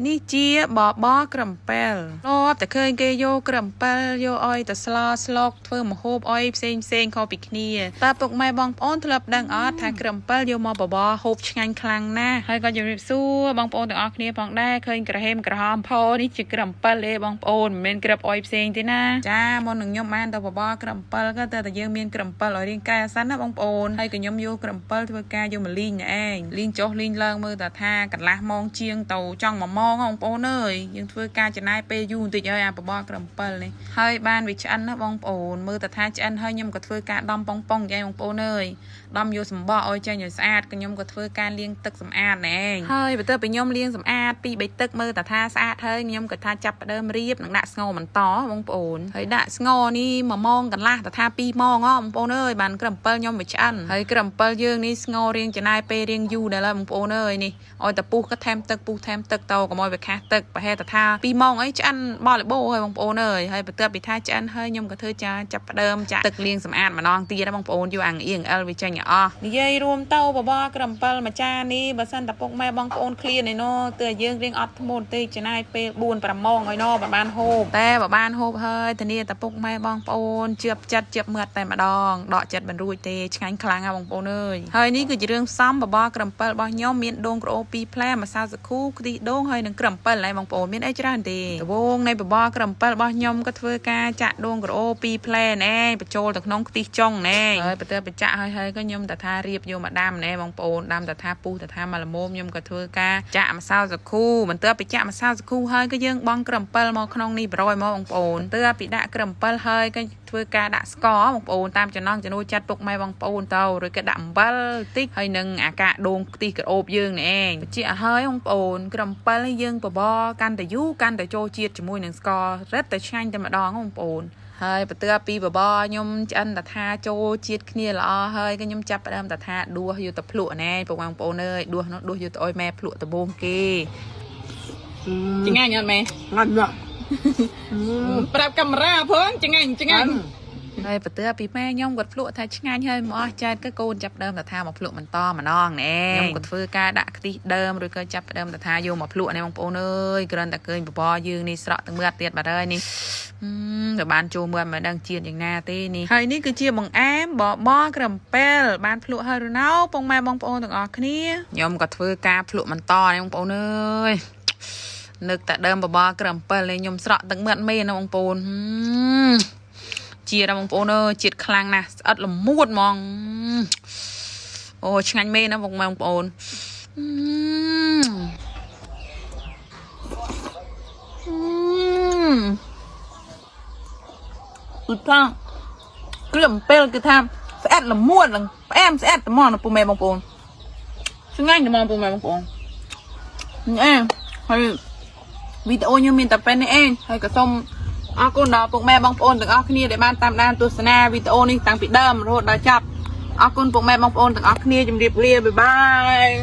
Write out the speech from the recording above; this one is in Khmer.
នេះជាបបរក្រំពិលធ្លាប់តែឃើញគេយកក្រំពិលយកអុយទៅស្លស្លុកធ្វើម្ហូបអុយផ្សេងផ្សេងខុសពីគ្នាតើពុកម៉ែបងប្អូនធ្លាប់ដឹងអត់ថាក្រំពិលយកមកបបរហូបឆ្ងាញ់ខ្លាំងណាស់ហើយក៏ជម្រាបសួរបងប្អូនទាំងអស់គ្នាផងដែរឃើញក្រហេមក្រហមផនេះជាក្រំពិលទេបងប្អូនមិនមែនក្របអុយផ្សេងទេណាចាមុននឹងខ្ញុំបានទៅបបរក្រំពិលក៏តែយើងមានក្រំពិលឲ្យរាងកាយសិនណាបងប្អូនហើយក៏ខ្ញុំយកក្រំពិលធ្វើការយកមកលីងឯងលីងចុះលីងឡើងមើលតែថាកន្លះម៉ោងជាងទៅចង់1ម៉ោងបងប្អូនអើយយើងធ្វើការចំណាយពេលយូរបន្តិចហើយអាបបរក្រំពិលនេះហើយបានវាឆ្អិនណាបងប្អូនមើលតែថាឆ្អិនហើយខ្ញុំក៏ធ្វើការដំប៉ុងប៉ុងយ៉ាងបងប្អូនអើយដំយកសម្បកឲ្យចេញឲ្យស្អាតក៏ខ្ញុំក៏ធ្វើការលាងទឹកសម្អាតណែឯងហើយបើទៅពីខ្ញុំលាងសម្អាតពីរបីទឹកមើលតែថាស្អាតហើយខ្ញុំក៏ថាចាប់ផ្ដើមរៀបនិងដាក់ស្ងោរបន្តបងប្អូនហើយដាក់ស្ងោរនេះ1ម៉ោងកន្លះតែថា2ម៉ោងហ៎បងប្អូនអើយបានក្រំពិលខ្ញុំវាឆ្អិនហើយក្រំពិលយើងនេះស្ងោររៀងចំណាយពេលរៀងយូរដែរឡើយបងប្អូនអើយនេះឲ្យតែពុះក៏ថែមទឹកពុះថែមទឹកទៅកុំឲ្យវាខាស់ទឹកប្រហែលតែថា2ម៉ោងអីឆ្អិនបលបោហើយបងប្អូនអើយហើយបន្ទាប់ពីថាឆ្អិនហើយខ្ញុំក៏ធ្វើចាចាប់ផ្ដើមចាក់ទឹកលាងសម្អាតម្ដងទៀតណាបងប្អូនយកអាងអៀងអិលវាចេញឲ្យអស់និយាយរួមទៅបបរក្រំពិលមួយចាននេះបើសិនតែពុកម៉ែបងប្អូនឃ្លានឯណោះទើយើងរៀងអត់ធ្មត់ទេចំណាយពេល4 5ម៉ោងឲ្យណោះបើបានហូបតែបើបានហូបហើយធានាតែពុកម៉ែបងប្អូនជឿបចិត្តជឿបមាត់តែម្ដងដកចិត្តមិនរួចទេឆ្ងាញ់ខ្លាំងណាស់បងប្អូនអើយហើយនេះគឺជារឿងផ្សំបបរក្រំពិលរបស់ខ្ញុំមានដូងក្រអូប2ផ្លែម្សៅសាគូខ្ទិះដូងហើយនិងក្រំពិលហើយបងប្អូនមានអីច្រើនទេដំបូងនៃបបរក្រំពិលរបស់ខ្ញុំក៏ធ្វើការចាក់ដូងក្រអូប2ផ្លែណែបញ្ចូលទៅក្នុងខ្ទិះចុងណែហើយបន្ទាប់បញ្ចាក់ហើយហើយក៏ខ្ញុំតែថារៀបយកមកដាំណែបងប្អូនដាំតែថាពុះតែថាមកល្មមខ្ញុំក៏ធ្វើការចាក់ម្សៅសាគូបន្ទាប់ពីចាក់ម្សៅសាគូហើយក៏យើងបង់ក្រំពិលមកក្នុងនេះ100មកបងប្អូនបន្ទាប់ពីដាក់ក្រំពិលហើយក៏ធ្វើការដាក់ស្ករបងប្អូនតាមចំណង់ចំណូលចិត្តពុកម៉ែបងប្អូនទៅរួចក៏ដាក់អំបិលតិចហើយនឹងអាកាដូងខ្ទិះក្រអូបយើងនេះឯងបញ្ជាក់ឲ្យបងប្អូនក្រំពិលនេះយើងបបរកាន់តែយូរកាន់តែចូលជាតិជាមួយនឹងស្កររឹតតែឆ្ងាញ់តែម្ដងបងប្អូនហើយបន្ទាប់ពីបបរខ្ញុំឆ្អិនតថាចូលជាតិគ្នាល្អហើយក៏ខ្ញុំចាប់ផ្ដើមតថាដួសយកទៅភ្លក់ណែពុកបងប្អូនអើយដួសនោះដួសយកទៅឲ្យម៉ែភ្លក់ដំបូងគេ ឆ្ងាញ់អត់ម៉ែ ងាត់ណាស់ ប្រាប់កាមេរ៉ាផងឆ្ងាញ់ឆ្ងាញ់ ហើយបន្ទាប់ពីម៉ែខ្ញុំគាត់ភ្លក់ថាឆ្ងាញ់ហើយមកអស់ចែកក៏កូនចាប់ដើមតថាមកភ្លក់បន្តម្ដងណែខ្ញុំក៏ធ្វើការដាក់ខ្ទិះដើមឬក៏ចាប់ដើមតថាយកមកភ្លក់ណែបងប្អូនអើយគ្រាន់តែឃើញបបរយើងនេះស្រក់ទាំងមើលទៀតបាត់ហើយនេះទៅបានចូលមើលមិនដឹងជាតិយ៉ាងណាទេនេះហើយនេះគឺជាបង្អែមបបរក្រំពិលបានភ្លក់ហើយឬនៅពុកម៉ែបងប្អូនទាំងអស់គ្នាខ្ញុំក៏ធ្វើការភ្លក់បន្តណែបងប្អូនអើយនឹកតែដើមបបរក្រំពិលនេះខ្ញុំស្រក់ទឹកមាត់មេណាបងប្អូនជាតិបងប្អូនអើយជាតិខ្លាំងណាស់ស្អិតល្មួតហ្មងអូឆ្ងាញ់មែនណាបងប្អូន គឺថាគ្រឿងអំពិលគឺថាស្អិតល្មួតនឹងផ្អែមស្អិតត្មងណាពុកម៉ែបងប្អូនឆ្ងាញ់ត្មងពុកម៉ែបងប្អូននេះឯងហើយវីដេអូខ្ញុំមានតែប៉ុណ្្នេះឯងហើយក៏សូមអរគុណដល់ពុកម៉ែបងប្អូនទាំងអស់គ្នាដែលបានតាមដានទស្សនាវីដេអូនេះតាំងពីដើមរហូតដល់ចប់អរគុណពុកម៉ែបងប្អូនទាំងអស់គ្នាជម្រាបលា bye bye.